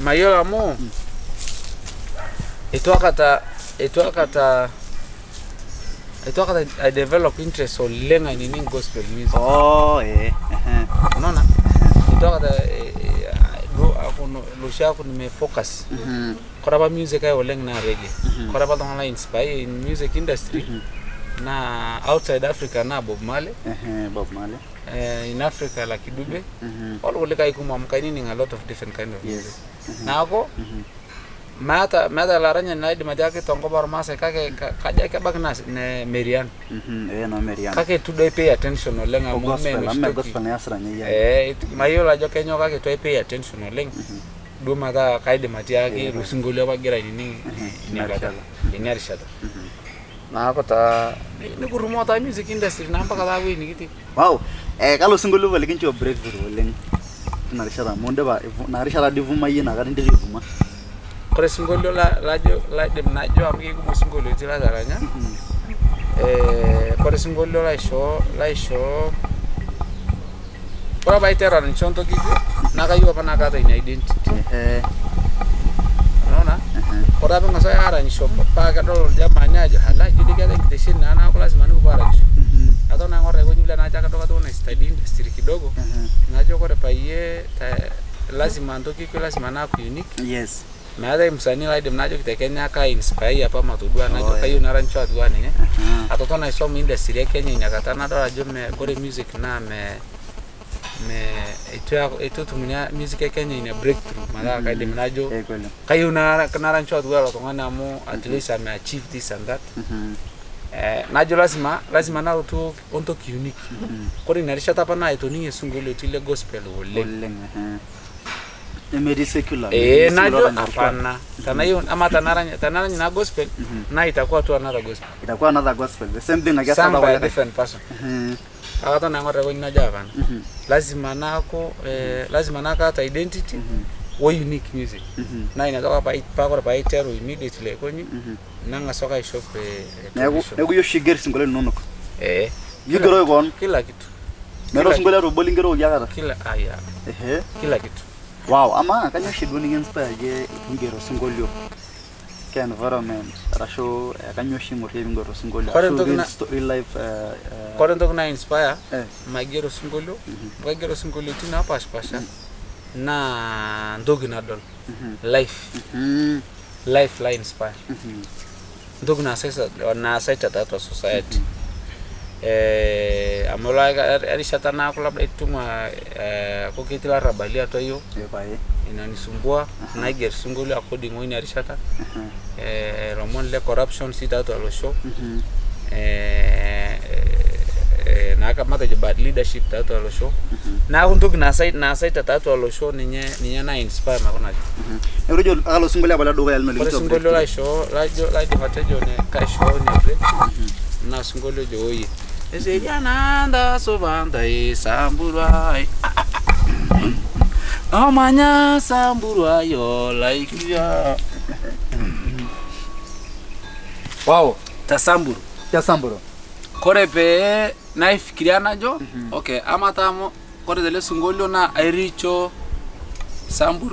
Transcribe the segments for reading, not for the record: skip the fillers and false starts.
Mayiolo amu eitu aikata eitu aikata eitu aikata I develop interest oleng ainining gospel music. Oh, eh. Ehe. Unaona? Eitu aikata duo aaku loshi aaku nime focus. Kore apa music ai oleng naa reggae. Kore apa iltung'anak lai inspire in music industry naa outside Africa naa Bob Marley. Ehe, Bob Marley. In Africa Lucky Dube olkulikae kumok amu kainining a lot of different kind of music. Neeku meeta olaranyani laidim atiaki tenkop ormaasai kake kajo kebaiki naa ne Merian. Eh, noo Merian. Kake eitu duo ai pay attention oleng O amu mee gospel, enoshi amu mee toki. gospel naa iyasita ninye iyie. Eh, mayiolo ajo kenyoo kake eitu ai pay attention oleng duo metaa kaidim atiaki ilo sinkolio apa agira ainining ina kata ina rishata. Neeku taa nikirumoo taa music industry naa mpaka taa ewueji nikitii. Wow. Eh, kalo sinkolio apa likinchoo breakthrough oleng tina rishata amu indipa ina rishata dii ivuma iyie inakata interu aivuma. Ore osinkolio lajo laidim najo amu kekumok isinkolioitin lataranya eh, ore osinkolio laishoo laishoo ore apa aiteru aranyisho ntokitin naa kayieu apa naa kaata ina identity. Ehe. Unaona? Ore apa ing'as aranyisho paa kedol iljamaani aajo hala ijo dii keetae enkitesheni naa neeku lazima nikipuo aranyisho. Eton aing'or aiko inji vile najo ake duo nai study industry kidogo najo ore peyie lazima ntoki lazima naaku unique. Yes. Meetae msanii laidim najoki te Kenya kai inspire apa matodua najo kayieu naranyisho atiu anaa ninye. Atotona aisum industry e Kenya ina kata nadol ajo me ore music naa me me eitu eitu etum ina music e Kenya ina breakthrough metaa kaidim najo Eh, kweli. kayieu naranyisho atiu ilo tung'ani amu at least ame achieve this and that. Eh, najo lazima lazima nalotu ontoki unique. Kore ina rishata apa naa itoning'ie isinkolioitin le gospel oleng. Oleng, ehe. Nemetii secular. Eh, metii najo secular oranyorishwa. hapana. Tanayieu ama tanarany tanarany ina gospel naa itakuwa tu another gospel. Itakuwa another gospel. The same thing ake Sung sasa by a wale. different person. Kake aton aing'or ewueji najo hapana. Lazima naaku eh, lazima naa kaata identity o unique music. Naa ina toki apa paa ore paiteru immediately aikonji nang'asu ake aishop Neeku traditional. neeku iyie oshi oiger isinkolioitin linonok. Eh. Iyie oigeroki koon. Kila kitu. Meeta osinkolio obo lingerokoki akata? Kila aya. Ehe. Kila kitu. Wow, amaa kanyoo oshi duo nikinspire iyie piinger osinkolio? Ke environment arashu kanyoo oshi ing'or iyie piinger osinkolio? Kore Arashu entoki real na real life eh, Kore entoki nai inspire eh. maigero osinkolio, amu kaigero isinkolioitin napaashipaasha naa ntoki nadol. Life. Life lai inspire. Ntoki naasaita naasaita tiatua society. Eh, amu elo erishata naaku labda itung'ua aaku ketii ilarrabali atua iyiok Ee pae. inanisumbua naiger isinkolio according oina rishata eh, ilomon le corruption sii tiatua olosho eh, eh, naake matejo bad leadership tiatua olosho neeku entoki naasaita tiatua olosho ninye ninye nai inspire maikuna aja. Neeku itejo kalo sinkolio apa ledukuya lino Ore likinchoo osinkolio breakthrough? laishoo lajo laidim atejo ne kaishoo ina breakthrough naa osinkolio ojo oyie. Eserian anda supa ntae Samburu ai. Omanya Samburu ai olaikia. Wow. Ta Samburu. Ta Samburu. Kore pee naifikiria najo okay ama taa amu kore tele sinkolio naa airicho Sambur,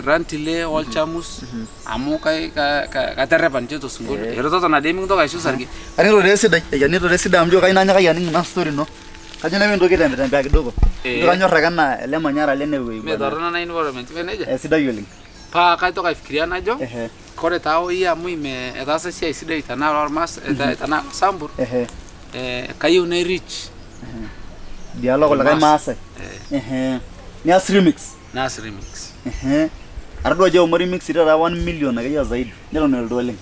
Rantile olchamus amu katerepa ninche tosinkolio. Eretoto nadii mikintoki aisho osarge. Anito taa esidai, anito taa esidai amu ijo kayieu nanyikaki aning ina story ino. Kajo nanu entoki aitembea kidogo. Eh. Kanyor ake ena ele manyara lene wueji. Mee torrono ena environment ime nejia? Eh, sidai oleng. Paa kaitoki aifikiria najo Ehe. kore taa oyie amu ime etaasa esiai sidai tenaa ormas tenaa Sambur Ehe. kayieu nai reach Dialo kulikae Irmaasai. Maasai. Eh, Ehe. Nias remix. naas remix. Ehe. Atodua ajo eshomo remix taata 1 million akeyie o zaidi. Neton elotu oleng.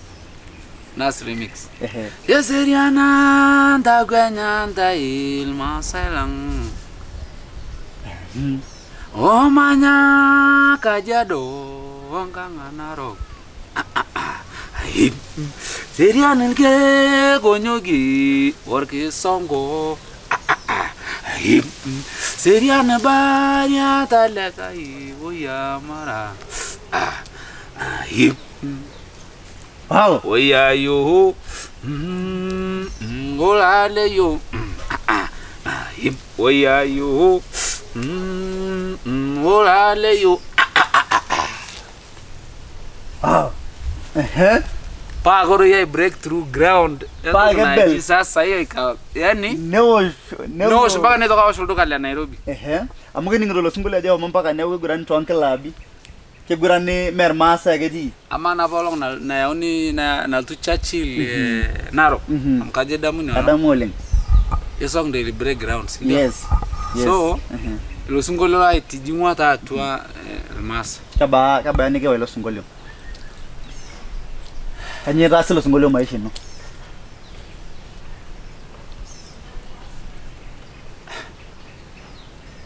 Naas remix. Ehe. Eseriana ntakwenya ntai ilmaasai lang omanya Kajiado onkang' e Narok. Serian ilkeek onyokie orkisongo. Serian baria talekai oyamara. Wow. Oyayo. Olaleyo. Oyayo. Olaleyo. Wow. Ehe. Paa kore iyai breakthrough ground Paa entoki kebel. naji sasa hiyo ika yani Newosh newosh mpaka nitoka awosh olduka le Nairobi. Ehe. Amu kining'ito ilo sinkolio ajo eshomo mpaka neeku kigurani toonkilabi. Kigurani mee irmaasai ake etii. Amaa napa olong nayauni nalotu Churchill Narok amu kajo idamu ina olong. Adamu oleng. Iyo song ndio ili break ground si ndio? Yes. Yes. So Ehe. ilo sinkolio laitijing'ua taa atua irmaasai. Kebaa nikiwa ilo sinkolio? Kanyoo itaasa ilo sinkolio maisha ino?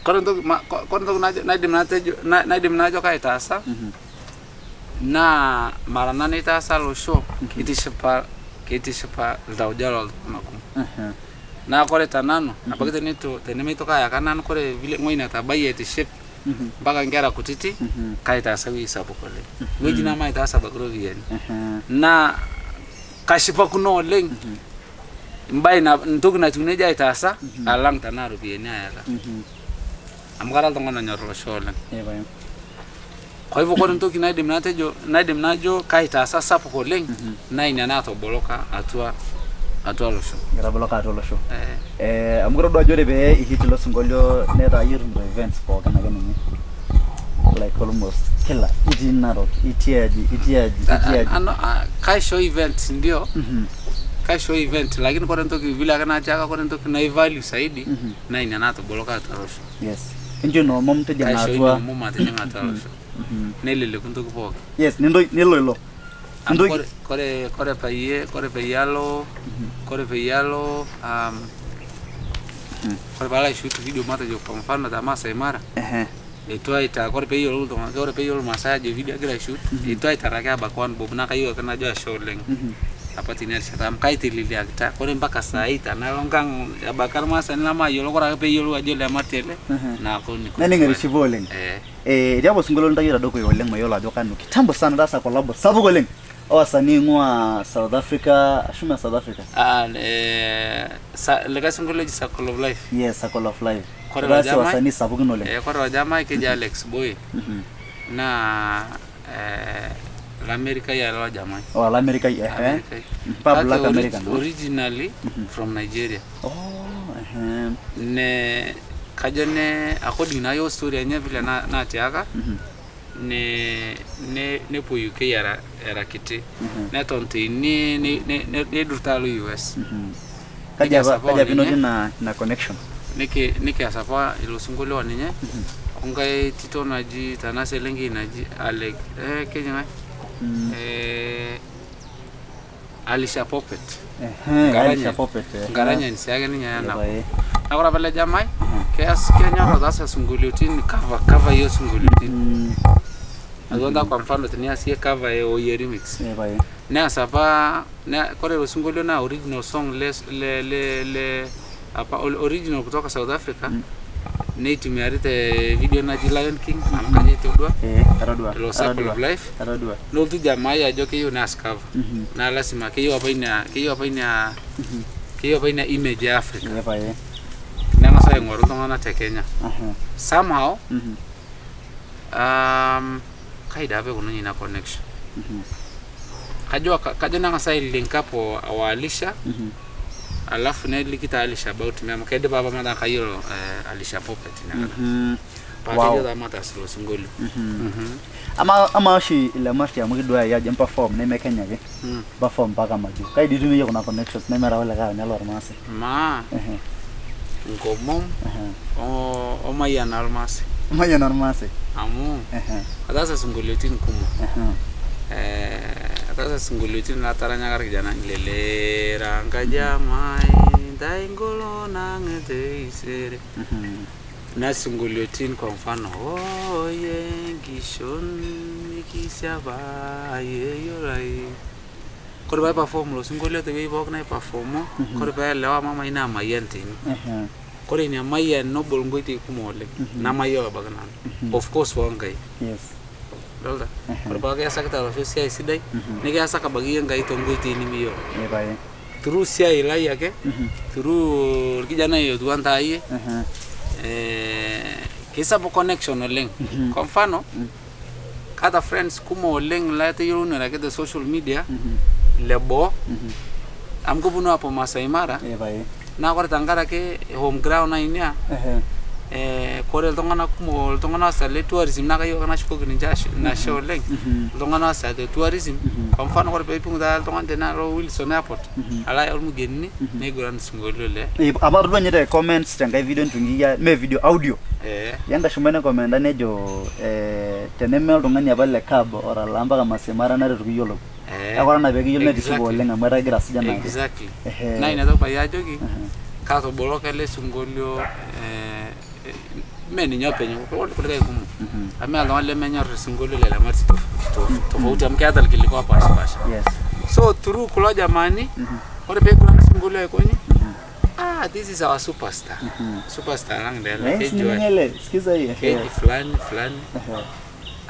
Kore entoki kore entoki naidim natejo naidim najo kaitaasa naa mara nanu aitaasa losho kitishipa kitishipa iltauja loltung'anak kumok. Ehe. Naa kore tenanu abaiki teneitu tenemeitoki ayaka nanu kore vile ng'ueji netabayie aitiship mpaka inkera kutiti kaitaasa ewueji sapuk oleng. Ewueji nemaitaasa abaiki iropiyiani. Ehe. Naa kashipakino oleng embae entoki natiu nejia aitaasa alang tenaa iropiyiani ayaka. Amu kara oltung'ani onyor olosho oleng. Eh, pae. Kwa hivyo kore entoki naidim natejo naidim najo kaitaasa sapuk oleng naa ina naatoboloka atua atua olosho. Etaboloka atua olosho. Eh, Eh, amu kitodua ajo ore pee ihit ilo sinkolio netaa iyie otumito events pookin ake ninye. Like almost kila itii Narok, itii aji, itii aji, itii aji. Kaisho event ndio Mhm. kaisho event lakini kore entoki vile ake natiaka kore entoki nai value zaidi Mhm. naa ina naatoboloka atua olosho. Yes. Kincho ina omom tijing'a Kaisho ina atua. omom matijing'a atua olosho. Mhm. Neleleku ntoki pookin. Yes, nintoki nilo ilo. Amu Nintoki kore kore kore peyie kore peyie alo kore peyie alo kore paalo aishoot video matejo kwa mfano te Maasai Mara Ehe. eitu aitaa kore peeyiolou iltung'anak ore peeyiolou irmaasai ajo video agira aishoot eitu aitaraki abaki one bob naa kayieu ake najo ashe oleng Mhm. apa tina rishata amu kaiteleliakita kore mpaka saai tenalo nkang ebaki irmaasani lamayiolo kore ake peeyiolou ajo ole Marti ele Mhm. naaku niko Nening etishipa oleng. eh Eh, etii apa osinkolio lintayio tedukuya oleng mayiolo ajo kanu. Kitambo sana itaasa collabo sapuk oleng. Owasanii oing'ua South Africa, ashu mee South Africa. ah likae sinkolio oji Circle of Life. Yes, Circle of Life. Kore Itaasa ilo jamai wasanii sapukin oleng. eh kore ilo jamai keji Alex Boy Mhm. naa l'Amerikai ilo jamai. Oh, l'Amerikai, ehe. Amerikai. Pa Kake Black American. No? originally from Nigeria. Oh, ehe. Ne kajo ne according na yo story enye vile natiaka Mhm. ne ne nepuo UK era era kiti Mhm. neton teine neidurta alo US. Mhm. Kaji apa Nikias apa kaji apa inoto oninye ina ina connection? nikias apa ilo sinkolio oninye onkae tito naji tena selenkei naji Alex keji ng'ae Mm. Alisha Popet. Ehe, Ngaranya. Alisha Popet. Ehe. Ngaranyani siake ninye Eh, ena. pae. Naa ore apa ele jamai keas kenyor ataasa sinkolioitin cover cover iyo sinkolioitin. Mm. Adolta kwa mfano teniasie cover e Oye remix. Eh, pae. Neas apa kore ilo sinkolio naa original song le le le, le apa original kutoka South Africa. Neitumiari te video naji Lion King amu kajo itodua Eh, atodua. ilo Circle of Atodua. Life. Atodua. Nelotu jamai ajo keyieu neas cover. Mhm. Naa lazima keyieu apa ina keyieu apa ina keyieu apa ina image e Africa. Eh, pae. Neng'as aing'oru iltung'anak te Kenya. Aha. Somehow Mhm. kai dii apa eikununye ina connection. Mhm. Kajo kajo nang'as ai link up o Alisha Mhm. Alafu neliki taa Alisha about me amu kaidipa apa metaa kayiolo Alisha Pope tinakata. Paa kejo taa mataas ilo sinkolio. Ama oshi ile marti amu kiduaya iyie ajo imperform neme Kenya ake. Imperform mpaka majuu. Kai dii itumie iyie kuna connections nemeeta olikae onya lormaasai? Maa nkomom o mayian olmaasai. Mayian olmaasai. Amu ataasa sinkolioitin kumok. Ataasa sinkolioitin lataranyaka irkijanani lelera nkaji amai ntai engolon ang etaisere. Na sinkolioitin kwa mfano oye nkishon nikisiapa yeyio lai. Kore pee aiperform ilo sinkolio tewueji pookin naiperformo, kore pee aelewa mama naa mayian teine. Kore ina mayian nebol nkoitoi kumok oleng namayiolo abaiki nanu. Of course o Enkai. Idolta? Ore paa kiasakita olosho esiai sidai, nikiasaki abaiki iyie Enkai toonkoitoi nimiyiolo. Through siai lai ake, through orkijanai otiu anaa iyie, kisapuk connection oleng. Kwa mfano, kaata friends kumok oleng latayiolounore ake te social media le boo, amu keponu aapuo Maasai Mara, naa ore tenkaraki home ground ai ina, kore iltung'anak kumok iltung'anak oosita le tourism naa kayieu ake nashukoki ninche ashe oleng. Iltung'anak oosita te tourism, kwa mfano ore peipung taata oltung'ani tenaalo Wilson Airport, alo ayau irmugenini, neiguran isinkolio le Apa atodua ninye te comments tenkae video nitungukia, mee video audio. Yanga shumo nekomenta nejo teneme oltung'ani apa le cab otalaa mpaka Maasai Mara naretu kiyiolou. Kake ore ena pee kiyiolou netishipe oleng amu etaa kegira asuj enaake. Naa ina toki payie ajoki katoboloka ele sinkolio mee ninye openy kulo kulikae kumok. Amu meeta oltung'ani lemenyor isinkolio le Lemati tofauti amu keeta irkiliku opaashipaasha. So through kulo jamaani ore peiguran isinkolio aikonyi, ah, this is our superstar. Superstar lang dele keji ele, sikiza hii. Keji fulani fulani.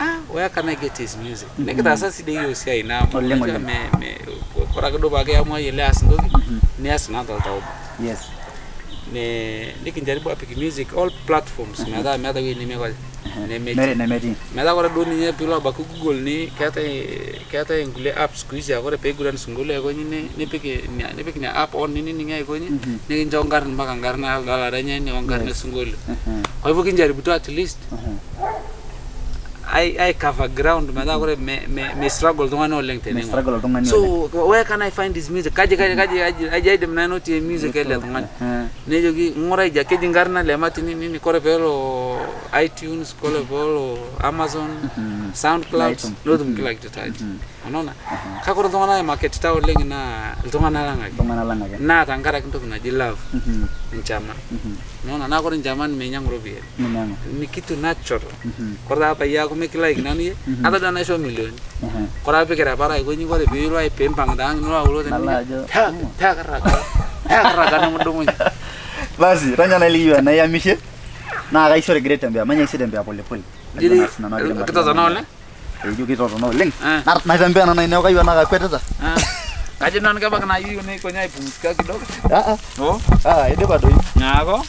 Ah, where can I get his music? Nikitaasa sidai iyiok esiai naa amu Oleng, unajua oleng. Ore ake duo paa kiamua iyie aas entoki nias naa toltau obo. Nikinjaribu apik music all platforms metaa meeta ewueji nemikoja nemetii. Nemetii. Metaa ore duo ninye piilo abaiki Google ni keetae nkulie apps siku hizi aa ore peiguran isinkolio aikonyi nipik ina app on ninining aikonyi nikincho nkarn mpaka nkarn olaranyani onkarn osinkolio. Kwa hivyo kinjaribu at least ai cover ground metaa ore me struggle oltung'ani oleng tening'or. Struggle oltung'ani oleng. So where can I find this music? Kaji aidim nanotie music ele tung'ani? Nejoki ng'ura ija keji nkarna Lemati nini kore peelo iTunes, kore peelo Amazon, SoundCloud, notum kila kitu taji. Unaona? Kake ore iltung'anak oimarketita oleng naa iltung'anak lang ake. Iltung'anak lang ake. Naa tenkaraki entoki naji love, nchama. Unaona? Naa ore nchama minyang'u iropiyiani. Minyang'u. Ni kitu natural. Kore taa peyie aaku mikilike nanu iyie, ata duo enaisho milioni. Kore ake piikira para aikonyi kore piilo piimpang taa ang nilo aulo Nalo ajo, teekirraga nimudumunye. Basi, ronya naa likiyieu enaiyamishe naa kaisho regret tembea, manya tembea pole pole. Kitotona oleng? Ejo kitotona oleng. Naitembea nanu neeku kayieu enaa kakwetita. Kajo nanu kebaiki naa iyieu nikonye aipumzika kidogo. Oh. Aidipa doi. Neeku?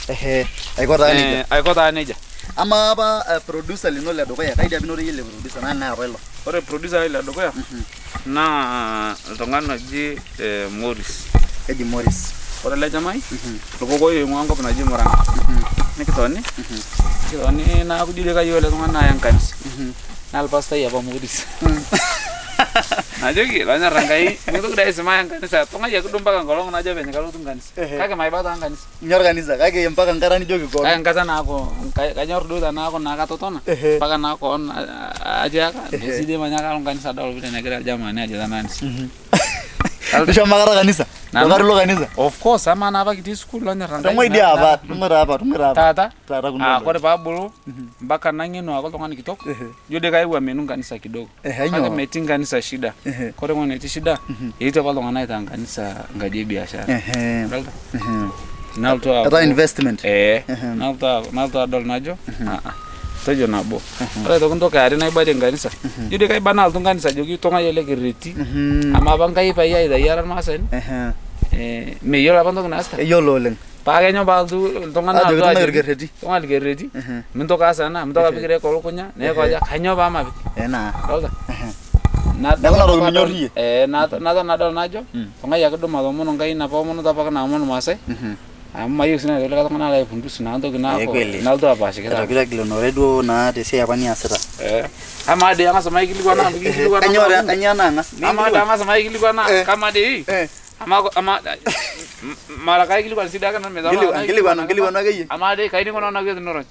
Aiko taa nejia. Aiko taa nejia. Amaa apa producer lino le dukuya, kaji apa inoto iyie ele producer naa naa apa ilo? Ore producer lai le dukuya naa oltung'ani oji Morris. Keji Morris. Ore ele jamai orkokoyoi oing'ua enkop naji Murang'a. Nikitoni neeku ijo doi kayieu ele tung'ani naya enkanisa. Naa olpastai apa Morris. Najoki lonyor Enkai mintoki doi aisimaya enkanisa tung'ai ake duo mpaka enkolong najo penye kalotu nkanisa. Kake maiba taa nkanisa. Inyor kanisa kake mpaka enkata nijoki koon. Kake enkata naaku kanyor duo tenaaku naa katotona mpaka naa koon atiaka nesidai manyaaka alo nkanisa adol vile negira iljamaani ajo tena anisa. Nishomo aikata kanisa? Nanu? Ilo kanisa? Of course amaa naa apa kitii sukuul lonyor Enkai. Tung'ai dii apa, tung'ai taa apa, tung'ai taa apa. Taata? Taata kuna Ah, olong'i. kore paabulu mpaka nang'enu aaku oltung'ani kitok, ijo dii kayewuo amenu nkanisa kidogo. Kake metii nkanisa shida. Kore eng'oji netii shida, eetuo apa iltung'anak aitaa nkanisa nkaji e biashara. Idolta? Nalotu aaku Etaa investment. Nalotu adol najo, tojo nabo. Ore aitoki ntoki are naibarie nkanisa, ijo dii kaiba nalotu nkanisa ajoki tung'ai ele kerreti. Amu apa Enkai payie aitayio ara irmaasani, meyiolo apa ntoki naasita. Eyiolo oleng. Paa kenyo paalotu iltung'anak Ajoki alotu tung'ai ajoki orkerreti. tung'ai orkerreti, mintoki aas ena, mintoki apik irkeek olukunya, neeku ajo kanyoo paamapik. Naa. Idolta? Neeku ina toki minyor iyie. Eh, naton nadol najo Mm. tung'ai ake duo matomono Nkai ina paomono apake naomon Maasai Mhm. amu mayieu sii nai likae tung'ani alo aifundus naa ntoki Eh, naaku kweli. nalotu apaashiki taata. Etagilunore duo naa tesiai apa niasita. Eh. Amaa dii ang'as maikilikuana amu kinkilikuana Kanyoo mbaa kumok. kanyoo naang'as? Amaa dii ang'as maikilikuana Eh. kama dii Eh. ama ama mara kaikilikuan sii dii ake nanu metaa Nkilikuanu nkilikuanu akeyie. Amaa dii kaji ing'ua nanu tinirony?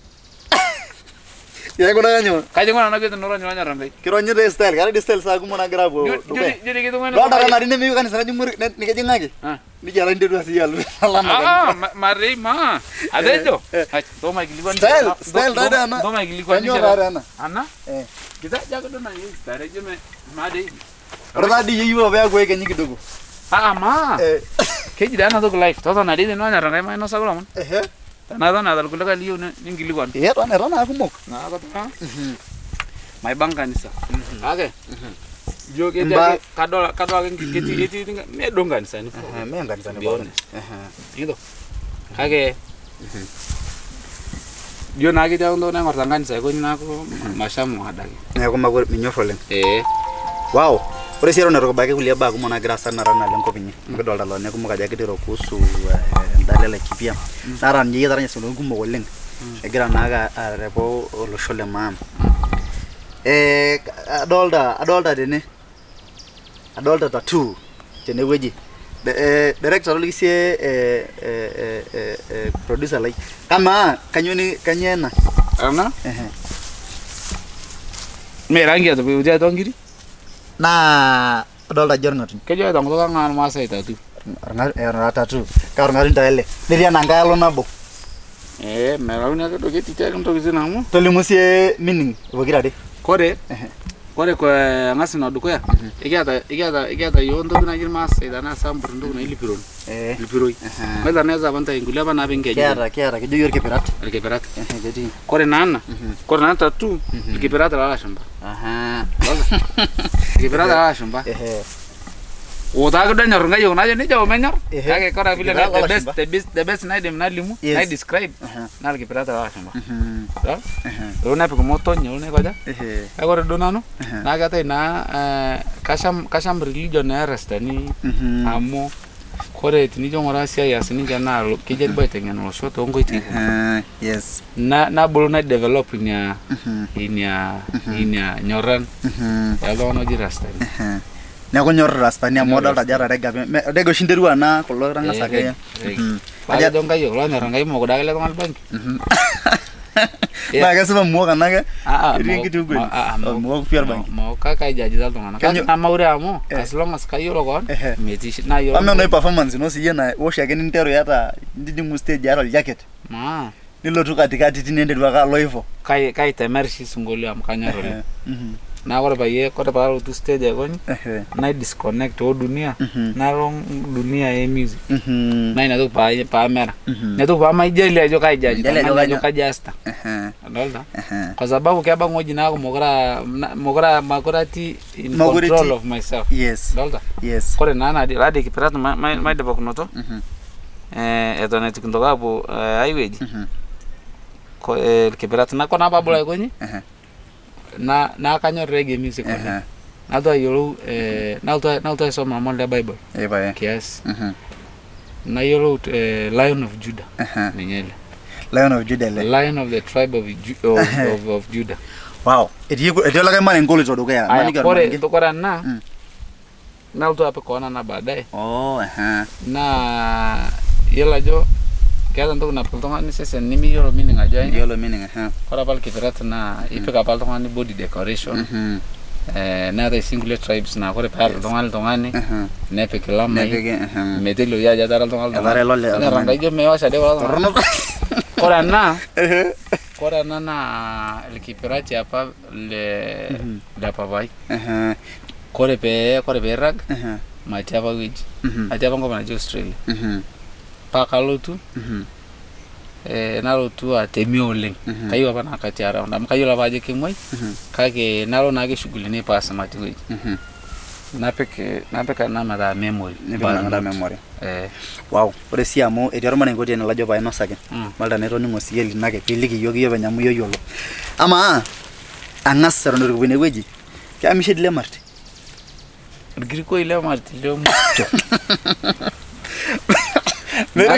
Ya kuna kanyoo? Kaji ing'ua nanu tinirony olonyor Enkai? Kironyita style, kaata dii style saa kumok nagira apuo dukuya. Jodi kitung'uani Dolta taa nari nemeyieu kanisa najing nikijing'aki. Ah. Nijo alo nterua siyie alo alo ena Ah, kanisa. marei ma. Atejo. Eh. Ai, ntoo maikilikuan. Style, style taa dii ena. Ntoo maikilikuan. Kanyoo taa dii ena? Ana? Eh. Kitaja ake duo nai style ijo ma dei. Ore taa dii iyieu peeku ekenyi kidogo. Ah, ma. Eh. Keji taa ena toki life. Totona dii tene olonyor Enkai mainosaki ilomon. Ehe. Tenaa eton eeta irkulikae liyieu ninkilikuan. Eh, eton eton aa kumok. Naa taa maiba nkanisa. Kake ijo ketii Imbaa- ake kadol kadol ake ketii etii mee duo nkanisani pookin. Mee nkanisani To be pookin. honest. Nikido. Kake ijo naa ketii ake entoki naing'orita nkanisa aikonyi neeku mashamu adake. Neeku minyor oleng. Ee. Wow. Ore sii eton eitu kibaiki kulie baa kumok naagira aasa nara naleng enkop inyi. Amu kidolta iltung'anak kumok ajo egira airo kuhusu endala e Laikipia. Nara ninye iyie etaranya isinkolioitin kumok oleng. Egira naake arepu olosho le maa. Eh, adolta adolta tene. Adolta tattoo tenewueji. Director toliki sie producer lai. Kamaa kanyoo ni kanyoo ena? Ena Ehe. mee rangi etipikaki atua nkiri. Naa adolta ajo orng'atuny. Kejo tenkutuk ang' irmaasai tattoo. Tattoo. Kaa orng'atuny taa ele. Netii ena nkae alo nabo. Ee melauni ake duo ketii ake ntokitin amu. Tolimu sie meaning pokirare. Kore kore ang'as ina dukuya ikiata ikiata ikiata yiok entoki naji irmaasai tenaa Sambur entoki naji lipiron. Eh. Lipiroi. Maila neeta apa ntae nkulie apa naapik nkejek. Kiata kiata kejo yiok irkipirat. Irkipirat. Ehe ketii. Kore naa ena kore naa tattoo irkipirat loo lashumpa. Aha. Irkipirat loo lashumpa. Ehe. Utaaki duo enyor nkayiok najo nejia omenyor Ehe. kake kore vile Irkipirat the loo best lashumpa. the best the best naidim nalimu Yes. nai describe Aha. naa irkipirat loo lashumpa. Mhm. Idol? Ehe. Elo nepik motonyi elo neikoja. Ehe. Kake ore duo nanu Ehe. naa keetae naa kasham kasham religion erastani Mhm. amu kore tenijo ng'uraa siai eas ninche naa kejaribu aiteng'en olosho toonkoitoi kumok. Ehe. Yes. Na nabulu nai develop inia Mhm. inia inia nyoran Mhm. oltung'ani oji rastani. Ehe. Neeku inyor rastani amu Anyor adolta ajo eeta reggae apa. Reggae oshi interua ena kulo itang'asa ake. Mhm. Paa kejo nkayiok lonyor Enkai mook daake ele tung'ani bangi. Mhm. Yeah. Naa kesipa muok anake Ah, ah, etii mook- enkiti ukweli. ah, ah, Oh, muok pii orbanki. Mook kake aijajita iltung'anak. Kake Kenyo- namaure amu Eh. as long as kayiolo koon Ehe. metii shi nayiolo. Amaa noi performance ino siyie naa iwosh ake ninteru iyata nijing'u stage iyata oljaket Maa nilotu katikati tine ninteru ake alo hivyo. kai kaitemer oshi isinkolio amu kanyor oleng. Mhm. Naa ore peyie ore paalotu stage aikonyi Ehe. nai disconnect o dunia Mhm. nalo dunia e music. Mhm. Naa ina toki paa paamera. Mhm. Ina toki pamaijali ajo kaijajita Mijali ajo ajo kanyo- kaji aasita. Ehe. Adolta? Ehe. Kwa sababu kebau ng'oji naaku mokure mokure atii in Mokure control itii- of myself. Yes. Adolta? Yes. Kore naa ena ladi kipirat maidipakinoto Mhm. eton eitu kintoki aapuo ai wueji Mhm. irkipirat naa kore naa paabulu aikonyi Ehe. naa naa kanyor reggae music oleng. Ehe. Nalotu ayiolou nalotu nalotu aisoma ilomon le Bible Ee pae. kiasi Mhm. nayiolou Lion of Judah Ehe. ninye ele. Lion of Judah ele. Lion of the tribe of, Ju of, of, of Judah. Wow. Etii etii olikae marenke oloito dukuya. Aya, Maniki kore ormarenke. kore ena Mm. nalotu apik koon ena baadaye Oh, ehe. naa iyiolo ajo keeta entoki napik oltung'ani sesen nimiyiolo meaning ajo ainyoo. Yiolo meaning ehe. Ore apa irkipirat naa ipik apa oltung'ani body decoration Mhm. neetae sii nkulie tribes naa ore pear oltung'ani iltung'ani Ehe. nepik ilamai Nepiki ehe. metelioyu ajo etara oltung'ani Etara ilo le- Ore Enkai ijo mewasha dei kulo tung'anak. Torrono. Ore ena Ehe. kore ena naa irkipirati apa le le papai. Ehe. Kore pee kore piirrag Ehe. matii apa wueji. Mhm. Atii apa enkop naji Australia. Mhm. Paa kalotu Mhm. nalotu atemia oleng. Mhm. Kayieu apa naa katii around amu kayiolo apa ajo kemuoi Mhm. kake nalo naake shughulini paas matii wueji. Mhm. Napik napik ena metaa memory. Nipik ina metaa memory. Eh. Wow. Ore sii amu etii ormarenke otii ene lajo painosaki. Mm. Malta naa itoning'o siyie lino ake piiliki iyiok iyie openy amu iyie oyiolo. Amaa ang'as eton eitu kipuo inewueji, keamishe dii Lemarti? Orkirikoi le Marti le mwisho. Meeta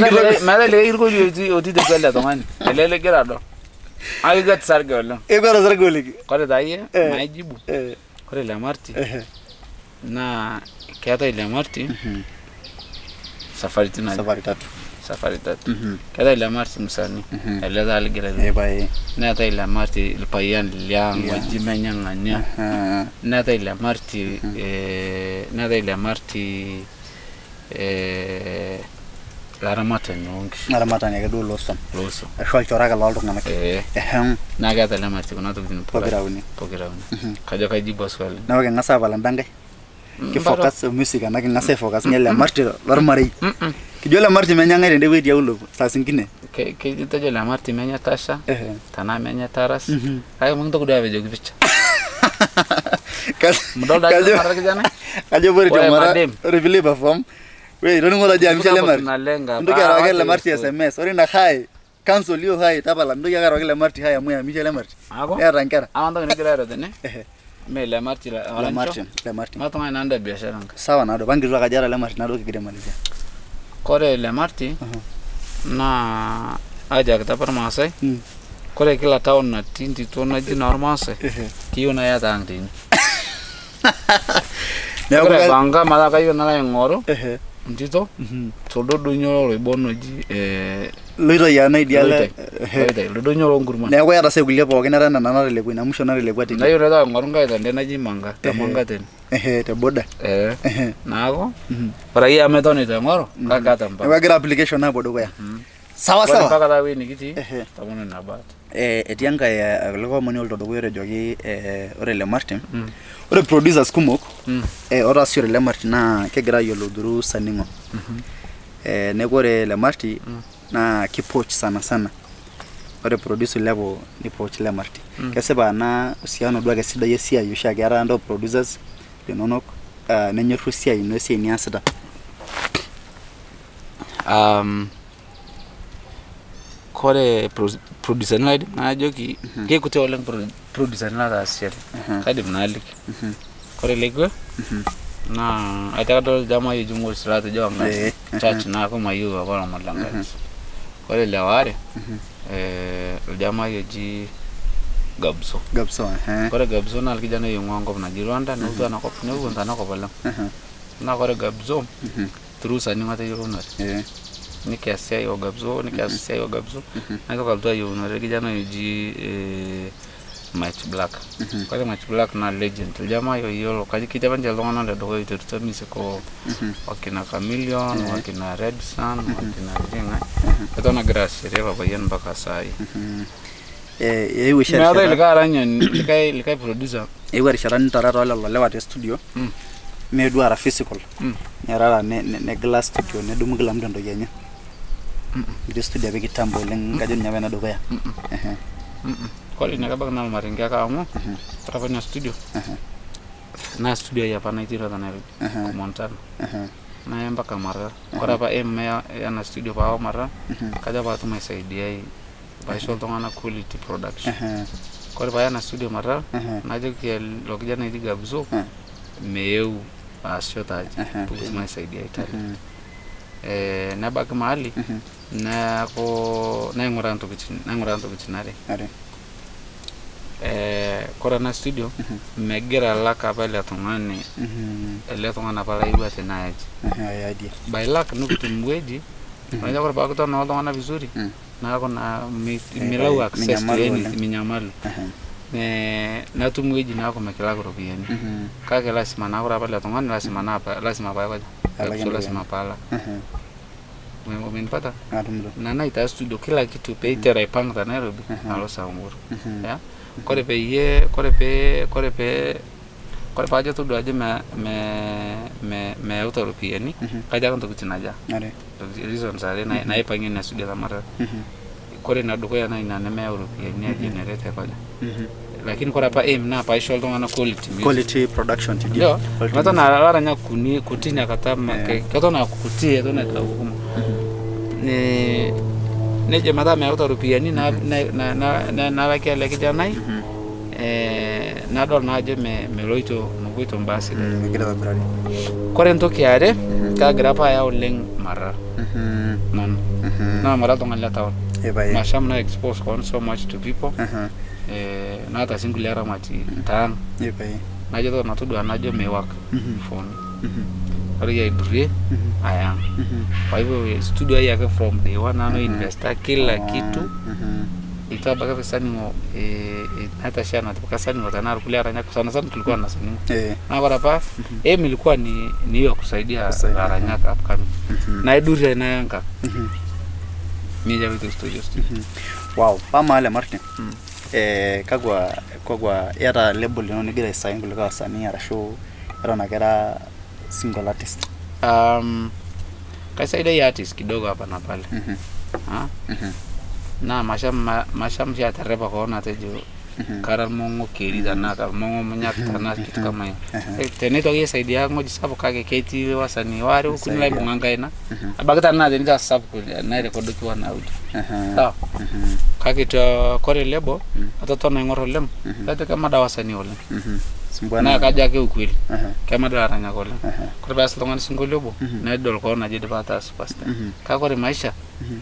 likae kirikoi otii tekwe ele tung'ani. Ele ligira adol. Kake kekwet sarge oleng. Ekwet osarge oleng. Kore taa iyie maijibu. Kore le Marti naa keetae le Marti safaritin aja? Safari tatu. Safari tatu. Keetae le Marti msanii. Ele taa ligira airorie. Neetae le Marti irpayian liang oji menye ng'ania. Neetae le Marti neetae le Marti laramatani loonkishu. Laramatani ake duo loosuam. Loosuam. Ashu olchore ake looltung'anak. Naa keeta le Marti kuna tokitin pokira uni. Pokira uni. Kajo kaijibu swali. Neeku king'as aapal enda nkae. Kifocus music ena king'as aifocus ninye le Marti lormarei. Kijo le Marti menye ng'ae tende wueji tiaulo saa zingine. Kitejo le Marti menye Tasha tenaa menye Taras. Kake mikintoki duo apejoki picha. Mudol taa ajo orkijanai? Kajo ore tiong'ota ore vile perform ore itoning'o taa ajo amisha le Marti. Mintoki arewaki le Marti SMS. Ore ina hi cancel hiyo hi tapala mintoki ake arewaki le Marti hi amu ehamisha le Marti. Neeta nkera. Amaa entoki nigira airo tene mee le Marti Le Marti, le Marti. Maa tung'ani naa nda biashara nkae. Sawa naaduo pankituak ajo eeta le Marti naaduo kigira aimalizia. Kore le Marti naa ajiakita apa irmaasai kore kila town natii ntito naji noormaasai keyieu naa iyata ang teine. Neeku Ore ka- aipanga metaa kayieu nalo aing'oru ntito toldo doinyio loloibon oji Loitai ana idia le Loitai, ilo doinyio loonkurman. Neeku iyata sai kulie pookin etaa nena natelekua ina musho natelekua tidie. Nayieu naitoki aing'oru nkae tende naji Manga, te Manga tene. Ehe, te boda. Neeku ore akeyie amu eton eitu aing'oru kake kaata Neeku mpango. egira application aapuo dukuya. Sawa Ore sawa. mpaka taa ewueji nikitii tomono ina bahati. Etii enkae likae omoni oloito dukuya otejoki ore le Martin ore producers kumok otaasishore le Martin naa kegira ayiolou through Saningo. Neeku ore le Marti naa kipoch sana sana. Ore producer oilepu nipoch le Marti. Kesipa ena uhusiano duo ake sidai esiai oshiake eeta intae producers linonok nenyorru esiai ino esiai niasita. Kore producer laidim najoki kekuti oleng producer lataasishore kaidim naliki. Kore lekwe naa atii kadol oljamaa oji Morris latejo Enkai church neeku mayieu apa ilomon le Nkai. Kore le waare oljamaa oji Gabso. Gabso. Kore Gabso naa orkijanai oing'ua enkop naji Rwanda nelotu enakop neewuo tenakop oleng. Naa kore Gabso through Saningo atayiolounote. Nikias esiai o Gabso nikias esiai o Gabso naitoki alotu ayiounore orkijanai oji Mike Black. Kore Mike Black naa legend oljamaa oyiolo kajo ketii apa ninche iltung'anak ledukuya oiterutua music o wakina Chameleon wakina Red Sun wakina sijui ng'ae eton egira aasishore ilo payian mpaka saai. Eewuo oshi Meetae erishata likae aranyani likae producer eewuo erishata nitara too lelo lewa te studio mee duo ara physical nirara negila studio nedumu kila mtu entoki enye. Etii studio apa e kitambo oleng kajo ninye apa enedukuya. Kore ina kebaiki naa olmarenke ake amu ore apa ina studio naa studio ai apa naiteru te Nairobi Montana naya mpaka Maralal. Ore apa aim ena studio paawa Maralal kajo paatum aisaidiai paisho iltung'anak quality production. Kore paaya ena studio Maralal najoki ilo kijanai oji Gabzo meeu aasisho taaji pikitum aisaidiai talent. Nebaiki mahali neeku naing'uraa intokitin are. Kore ena studio megira alak apa ele tung'ani apa layewua tene ayaji. By luck nikitum wueji unajua ore paaku iton oltung'anak vizuri neeku naa milau access to anything minyamalu. Natum wueji naaku mikilak iropiyiani kake lasima naa ore apa ele tung'ani lasima naa lasima paikaja lasima paalak. Umenipata? Ina naitaa studio kila kitu peiteru aipang te Nairobi alo Samburu. Kore peyie kore pee kore pee kore paajo todua ajo meyauta iropiyiani kajo ake intokitin aja reasons are naipang'ie ina studio te Maralal. Kore ina dukuya naa ina nemeyau iropiyiani aigenerate aikoja. Lakini kore apa aim naa paisho iltung'anak quality music. Quality production tidie. Ndio, eton aa ilaranyak kuni kuti ina kata keton aa kuti eton eitu eaku kumok. Nejo metaa meyauta iropiyiani nalaki ele kijanai. Nadol naa ajo meloito mepoito imbaa sidan. Megira aitobirari. Kore entoki are, kaagira apa aya oleng mara nanu. Naa mara oltung'ani le town. Epae. Masham na expose koon so much to people. Naata sii nkulie aramati taang. Epae. Najo totona todua najo may work for me. Ore aidurie aya ang'. Kwa hivyo studio ai ake from day one nanu investa kila kitu. Itu abaki apa Saningo hata sha natipika Saningo tena irkulie aranyak sana sana tulikuwa na Saningo. Na ore apa aim ilikuwa ni hiyo kusaidia laranyak upcoming. Na idurie ina enkang. Nejia etiu studio studio. Wow, amaa le Martin. Kakwa iyata label ino nigira aisign kuliko wasanii arashu eton ake ira single artist? Kaisaidia artist kidogo hapa na pale. Naa masham sii aterepa koon atejo kara irmong'o keri tenaa karmong'o munyak tenaa kitu kama hiyo. Teneitoki aisaidia ng'oji sapuk kake ketii wasanii waare okuni laibung'a enkaina. Ebaiki tenaa tenitaa sapuk nairekodoki one audio. Sawa? Kake kore label atotona aing'or oleng kajo kemada wasanii oleng. Naa kajo ake ukweli. Kemada ilaranyak oleng. Kore peas oltung'ani sinkolio obo nedol koon ajo idipa ataa superstar. Kake ore maisha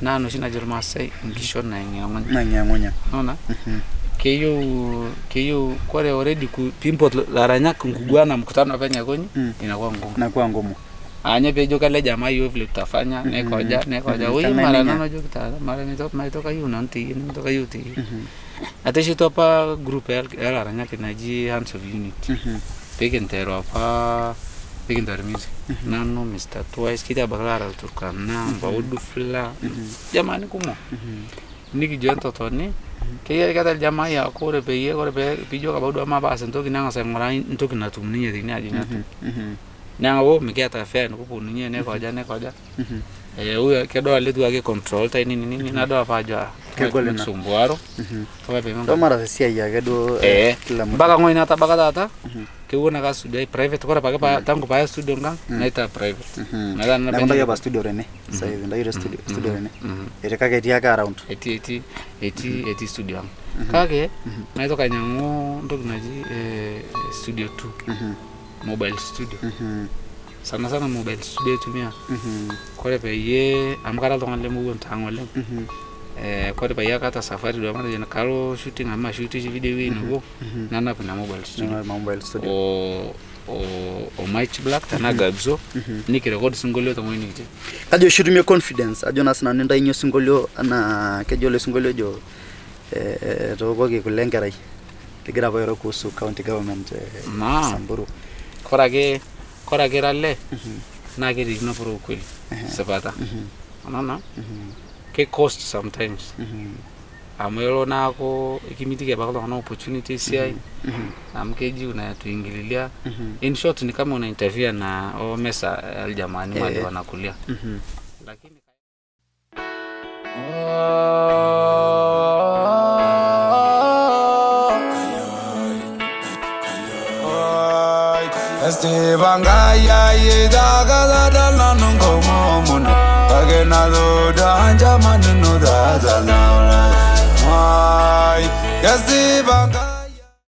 naa inoshi najo irmaasai inkishon naing'iyang'unya. Naing'iyang'unya. Unaona? Keyieu kore already piimpot laranyak nkuguana mkutano penye aikonyi inakuwa ngumu. Inakuwa ngumu. Anye peejo kale jamaa hiyo vile tutafanya nekoja nekoja huyu mara nanu ajo kitara mara mitoka hiyo nanu teyie nimitoka hiyo teyie. Ateshetu apa group elaranyak naji Hands of Unity. Peekinteru apa peekinteru music. Nanu Mr. Twice ketii abaki laara Ilturkana, Mbaudu Fla, jamani kumok. Nikijo entotoni keeta iljamaa aaku ore peyie ore piijo abaki duo mapaas entoki neng'as aing'uraa entoki natum ninye tine ajo nyoo etum. Neeku mikiata fare nikipununye neikoja neikoja. Huyo kedol letu ake control tai nini nini nadol apa ajo Kegol ina. Mikisumbuaro. Mara esiai ake duo kila mtu. Mpaka ng'oi natabaka taata kewuon ake studio ai private kore apake tangu paaya studio nkang naitaa private. Metaa nanu Neeku intayu apa studio tene sasa hivi intayu studio tene. Eti kake etii ake around. Etii studio ang'. Kake naitoki ainyang'u entoki naji studio 2. Mobile studio. Sana sana mobile studio aitumia. Kore peyie amu kara oltung'ani lemewuon taang' oleng. Kore peyie kaata safari duo matejo kalo shooting amu mashuti oshi video ewueji nebo nanap ina mobile studio. Mobile studio. O Mike Black tenaa Gabzo nikirekod sinkolio tewueji nikitii. Kajo oshi itumie confidence ajo naa sinanu intayunye osinkolio anaa kejo ele sinkolio ojo etookoki kule enkerai ligira apa airo kuhusu county government Samburu. Kore ake ira lee naa keririkino pura ukweli sipata. Unaona? Ke cost sometimes. Amu elo naaku ekimitiki abaki iltung'anak opportunity esiai amu keji unatuingililia. In short ni kama una interfere na mesa aljamaani wale wanakulia. Lakini Estibangaya yidaga da nungo mono Agenado da jamanu no da da na. Ai, Estibangaya.